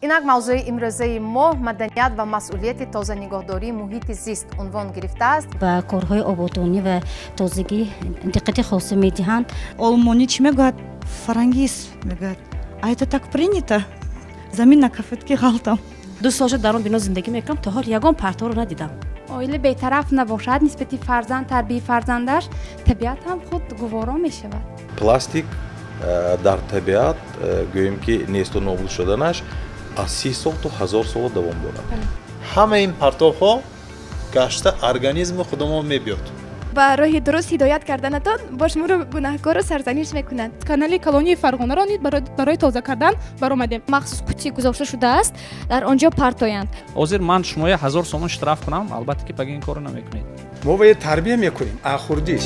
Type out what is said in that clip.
Инак, мавзӯи имрӯзаи мо маданият ва масъулияти тоза нигоҳдории муҳити зист унвон гирифтааст. Ба корҳои ободонӣ ва тозагӣ диққати хоса медиҳанд. Олмонӣ чӣ мегӯяд? Фарангис мегӯяд. А это так принято? Замин на кафетки ғалтам. 2 сол шуд, дар он бино зиндагӣ мекунам, то ҳол ягон партовро надидам. Оила бетараф набошад нисбати фарзанд, тарбияи фарзандаш, табиат ҳам худ гуворо мешавад. Пластик дар табиат, гӯем ки, несту нобуд шуданаш аз 30 сол то 1000 сола давом дорад. Ҳамаи ин партовҳо гашта организми худамон мебиёд. Ба роҳи дуруст ҳидоят карданатон бо шуморо гунаҳкору сарзаниш мекунанд. Канали калонии Фарғонаро низ барои тоза кардан баромадем. Махсус қуттӣ гузошта шудааст, дар он ҷо партоянд. Ҳозир ман шумоя 1000 сомон штраф кунам, албатта ки паги ин корро намекунед. Мо вае тарбия мекунем ахурдиш.